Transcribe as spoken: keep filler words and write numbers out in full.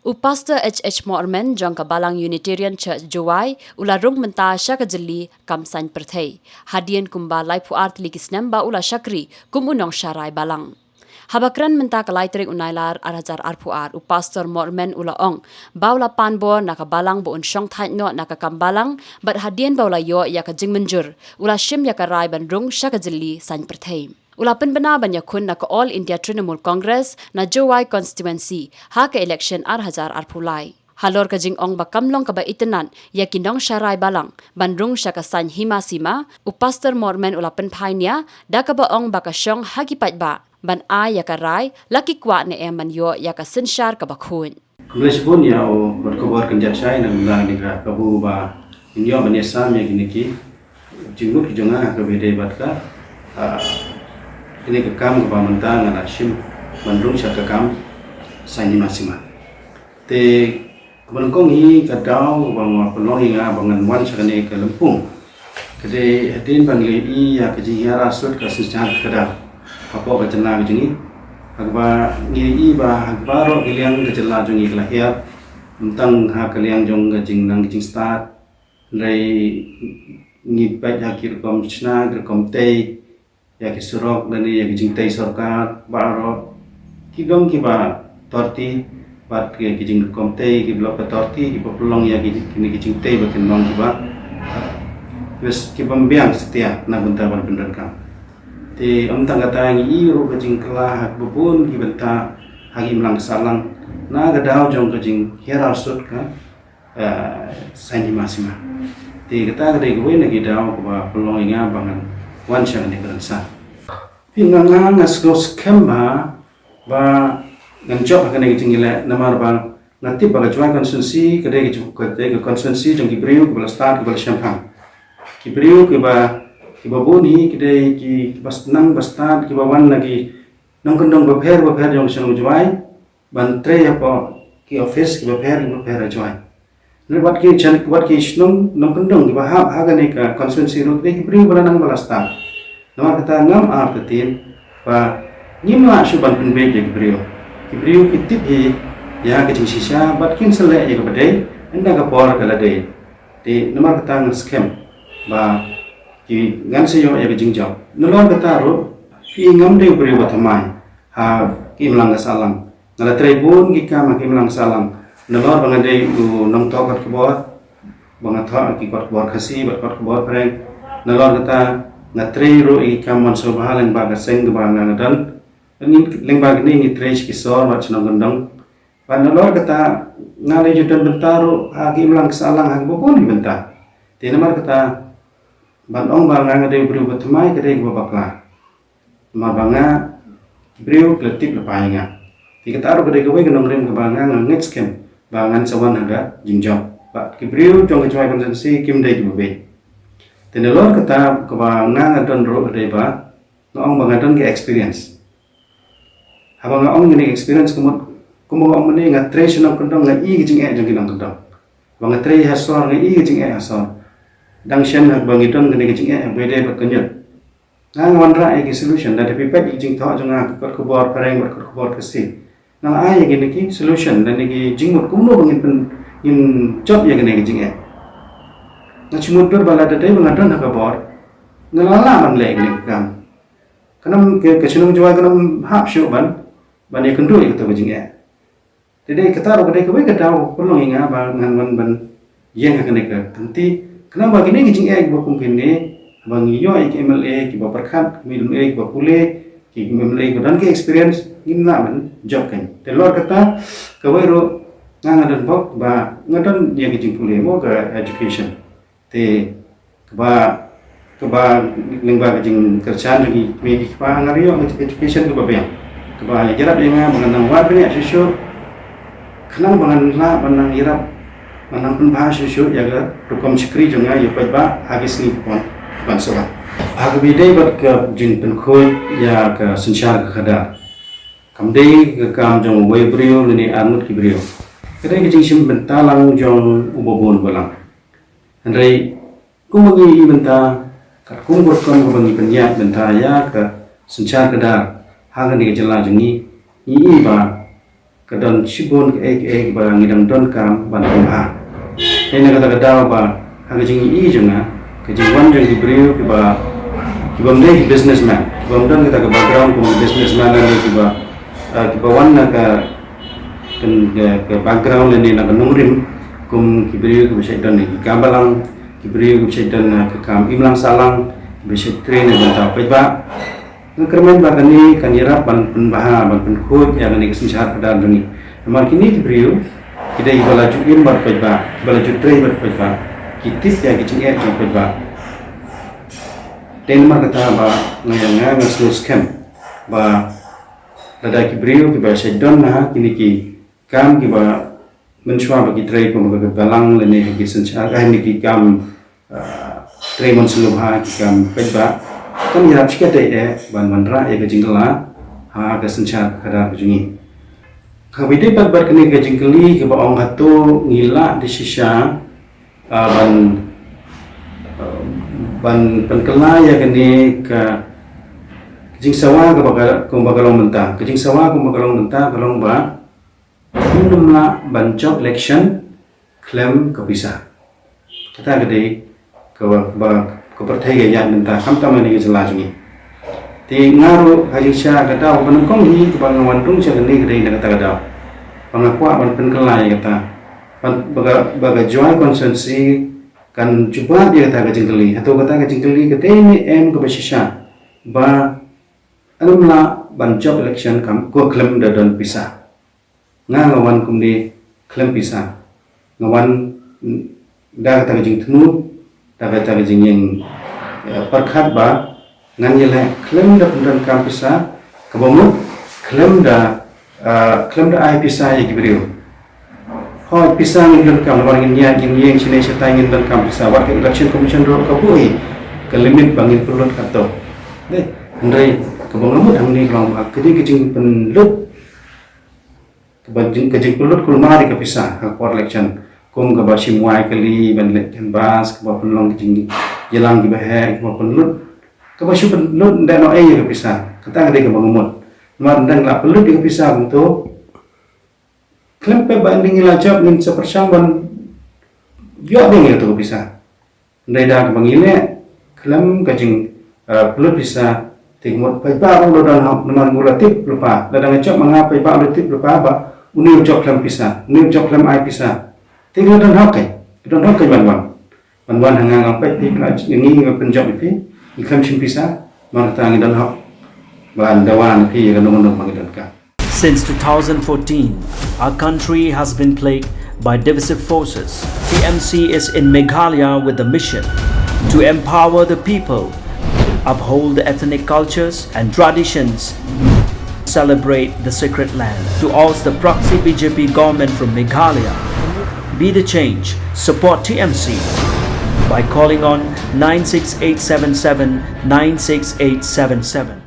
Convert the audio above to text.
U Pastor H H Mohrmen jong ka Balang Unitarian Church Jowai u la rung mynta sha ka jylli kam saiñ pyrthei hadien kumba laiphew ar tylli ki snem ba u la shakri kum u nongsharai balang. Haba kren mynta ka lai tarik u Nailar ar hajar arphew ar, u Pastor Mohrmen u la ong ba u la pan bor na ka balang ba un shong thait noh na ka kam balang, bad hadien ba u la ïoh ïa ka jingmynjur, u la shim ïa ka rai ban rung sha ka jylli saiñ pyrthei. U la pynbna ban ïakhun na ka All India Trinamool Congress na Jowai Constituency ha ka election ar hajar arphew lai. Halor ka jingong ba kam long kaba itynnad ïa ki nongsharai balang ban rung sha ka saiñ hima sima, u Pastor Mohrmen u la pynphai nia da kaba ong ba ka shong ha ki paidbah ban ai ïa ka rai, la ki kwah ne em ban ïoh ïa ka synshar kaba khuid. Khublei shibun ïa u bad khubor kynjat shai na bynta kane ka kabu ba ngin ïoh ban ïasam ïa kine ki jingmut ki jong nga ha kaba ïadei bad ka, ah, kane ka kam kaba mynta nga la shim ban rung sha ka kam saiñ hima sima. Te kaba nyngkong hi ka daw kaba nga pynlong ïa nga ba ngan wan sha kane ka lympung ka dei hadien ba ngi la ïohi ïa ka jinghiar arsut ka synshar khadar hapoh ka jylla ka jong ngi. Ha kaba ngi ïohi ba ha baroh ki liang ka jylla jong ngi ka la hiar, ym tang ha ka liang jong ka jingnang ka jingstad, hynrei ngi peit ha ki rukom shna, ki rukom tei, ïa ki surok lane ïa ki jingtei sorkar baroh ki long kiba torti, bad ki, ki jingrukom tei kiba long kiba torti kiba pynlong ïa ki, kine ki jingtei ba kin long kiba, bes kiba ym biang satia na ka bynta ban pyndonkam. Te ym tang kata, ngi ïohi ruh ka jingkylla ha kaba bun ki bynta ha ki imlang ka sahlang na ka daw jong ka jinghiar arsut ka, eh, saiñ hima sima. Te kata ka dei kawei na ki daw kaba pynlong ïa nga ba ngan wan sha kane ka rynsan. Phi, nga, nga, nga sngewskhem ba, ba ngan jop ha kane ka jingïaleh namar ba nga tip ba ka Jowai constituency ka dei ka ju-, ka dei ka constituency jong ki briew kiba la stad, kiba la shemphang. Ki briew kiba, kiba bun hi ki dei ki, kiba nang ba stad, kiba wan na ki nongkyndong bapher bapher jong ka shnong Jowai ban trei hapoh ki office kiba pher kiba pher ha Jowai. Hynrei wat ki jan, wat ki shnong nongkyndong kiba hap ha kane ka constituency ruh ki dei ki briew ba la nang ba la stad. Namar kata ngam artatien ba ngim lah shuh ban pynbeit ïa ki briew. Ki briew ki tip hi ïa ka jingshisha bad kin sa leh ïa kaba dei ynda ka por ka la dei. Te namar kata nga skhem ba ki, ngan sa ïoh ïa ka jingjop. Nalor kata ruh, phi, ngam dei u briew ba thymmai ha ki imlang ka sahlang. Nga la trei bun ki kam ha ki imlang ka sahlang. Nalor ba nga dei u nongthoh kot khubor, ba nga thoh ki kot khubor Khasi bad kot khubor phareng. Nalor kata nga trei ruh ïa ki kam mynshuwa lyngba ka seng kaba nga, nga don. Ngi, lyngba kine ngi trei sha ki sor bad sha nongkyndong. Bad nalor kata nga la ju don bynta ruh ha ki imlang ka sahlang ha kiba bun ki bynta. Te namar kata ban ong ba nga, nga dei u briew ba thymmai ka dei kaba bakla. Namar ba nga, ki briew ki la tip lypa ïa nga. Te kata ruh ka dei kawei ka nongrim kaba nga, nga ngeit skhem ba ngan sa wan ha ka jingjop. Bad ki briew jong ka Jowai constituency kim dei kiba bieit. Te nalor kata kaba nga, nga don ruh ka dei ba nga ong ba nga don ka experience. Haba nga ong kane ka experience ka mut, kumba nga ong mynne, nga trei sha nongkyndong, nga i ka jingeh jong ki nongkyndong. Ba nga trei ha sor, nga i ka jingeh ha sor. Dang shen haba ngi don kane ka jingeh haba ïadei bad ka ñiut. Nga, nga wanrah ïa ki solution, lada phi peit ïa ki jingthoh jong nga, ki kot khubor phareng bad kot khubor Khasi, nga la ai ïa kine ki solution lane ki jingmut kumno ba ngin pyn, ngin jop ïa kane ka jingeh. Nga shu mutdur ba lada dei ba nga don ha ka bor, nga la lah ban leh kane ka kam. Kan ym, ka, ka shnong Jowai kan ym hap shuh ban, ban ïakynduh ïa kato ka jingeh. Te dei kata ruh ka dei kawei ka daw ka pynlong ïa nga ba ngan wan ban ïeng ha kane ka kynti. Khnang ba kine ki jingeh kiba kum kine, ba ngi ïoh ïa ki M L A kiba pyrkhat, ki M L A kiba pule, ki M L A kiba don ki experience, ngin lah ban jop kein. Te nalor kata, kawei ruh nga, nga don bok ba nga don ïa ki jingpule mo, ka education. Te kaba, kaba lyngba ka jingkyrshan jong ki kmie ki kpa, nga la ïoh ka education kaba biang, kaba ïarap ïa nga ba ngan nang wad bniah shuh shuh, khnang ba ngan lah ban nang ïarap, ban nang pynbha shuh shuh ïa ka rukom shakri jong nga ïa u paidbah ha ki sngi ki ban, ki ban sa wan. Ha kaba ïadei bad ka jingpynkhuid ïa ka synshar ka khadar, kam dei ka kam jong uwei u briew lane arngut ki briew. Ka dei ka jingshim bynta lang jong uba bun balang. Hynrei kumba ngi ïohi mynta, katkum ka rukom kaba ngi pynïaid bynta ïa ka synshar khadar ha kane ka jylla jong ngi, ngi ïohi ba ka don shibun kaei kaei ba ngi dang donkam ban pynbha. Te na kata ka daw ba ha ka jingïohi jong nga, ka jingwan jong ki briew kiba, kibym dei ki businessman, kibym don kata ka background kum ki businessman lane kiba, ah, kiba wan na ka, ka, ka, ka background lane na ka nongrim kum ki briew kiba shait don na ki kam balang, ki briew kiba shait don na ka kam imlang sahlang, kiba shait trei na ka bynta u paidbah. Nga kyrmen ba kane kan ïarap ban pynbha, ban pynkhuid ïa kane ka synshar khadar jong ngi. Namar kine ki briew ki dei kiba la ju im bad paidbah, kiba la ju trei bad paidbah, ki tip ïa ki jingeh jong paidbah. Te namar kata ba nga, ïa nga, nga sngewskhem ba lada ki briew kiba shait don ha kine ki kam kiba mynshuwa ba ki trei kum ka balang lane ki synshar, eh, ne ki kam, ah, trei mon sngewbha, ki kam paidbah, kan ïarap shikatdei eh ban wanrah ïa ka jingkylla ha ka synshar khadar ka jong ngi. Kaba ïadei pat bad kane ka jingkylli kaba ong hato ngi lah da shisha, ah, ban, ah, ban pynkylla ïa kane ka jingsawa kaba ka, kumba ka long mynta. Ka jingsawa kumba ka long mynta ka long ba ym lah ban jop election khlem ka pisa. Kata ka dei kaba, ba ka pyrthei ka ïaid mynta, khamtam ha kane ka jylla jong ngi. Te nga ruh ha jingshisha ka daw ba nyngkong hi kaba nga wan rung sha kane ka dei na kata ka daw ba nga kwah ban pynkylla ïa kata, ban, ba ka, ba ka Jowai constituency kan jubab ïa kata ka jingkylli. Hato kata ka jingkylli ka dei ne em kaba shisha ba ym lah ban jop election kam, ko khlem da don pisa. Nga, nga wan kumne khlem pisa. Nga wan, mm, da kata ka jingthmu, da kata ka jingïeng, eh, pyrkhat ba ngan ïaleh khlem da pyndonkam pisa, kaba mut khlem da, eh, khlem da ai pisa ïa ki briew. Hooid, pisa ngin donkam, namar ngin ïaid, ngin ïeng shane shatai, ngin donkam pisa. Wat ka Election Commission ruh ka buh hi ka limit ba ngin pynlut katto. Dei, hynrei kaba nga mut hangne ka long ba ka jing, ka jingpynlut, kaba jing, ka jingpynlut kulmar ïa ka pisa ha ka por election, kum kaba shim wai kali ban leit canvass, kaba pynlong ka jingïalang kiba heh, kaba pynlut, kaba shu pynlut ynda noh ei ïa ka pisa. Kata ka dei kaba nga mut. Namar ynda la pynlut ïa ka pisa kumto, khlem pep ba ngi la jop, ngin sa pyrshang ban ïoh biang ïa kato ka pisa. Hynrei da kaba ngi leh khlem ka jing, eh, pynlut pisa, te ka mut paidbah ruh u la don hok, namar u la tip lypa. Lada nga jop ma nga, paidbah u la tip lypa ba une u jop khlem pisa, une u jop khlem ai pisa, te ki la don hok kein, ki don hok kein ban wan. Ban wan ha nga, nga peit phi, phi la, ngi ngi pynjop ïa phi, ngi khlem shim pisa, namar kata ngi don hok ban dawa na phi ïa kano kano ba ngi donkam. Since two thousand fourteen, our country has been plagued by divisive forces. T M C is in Meghalaya with the mission to empower the people, uphold the ethnic cultures and traditions, celebrate the sacred land. To oust the proxy B J P government from Meghalaya, be the change, support T M C by calling on nine six eight seven seven nine six eight seven seven.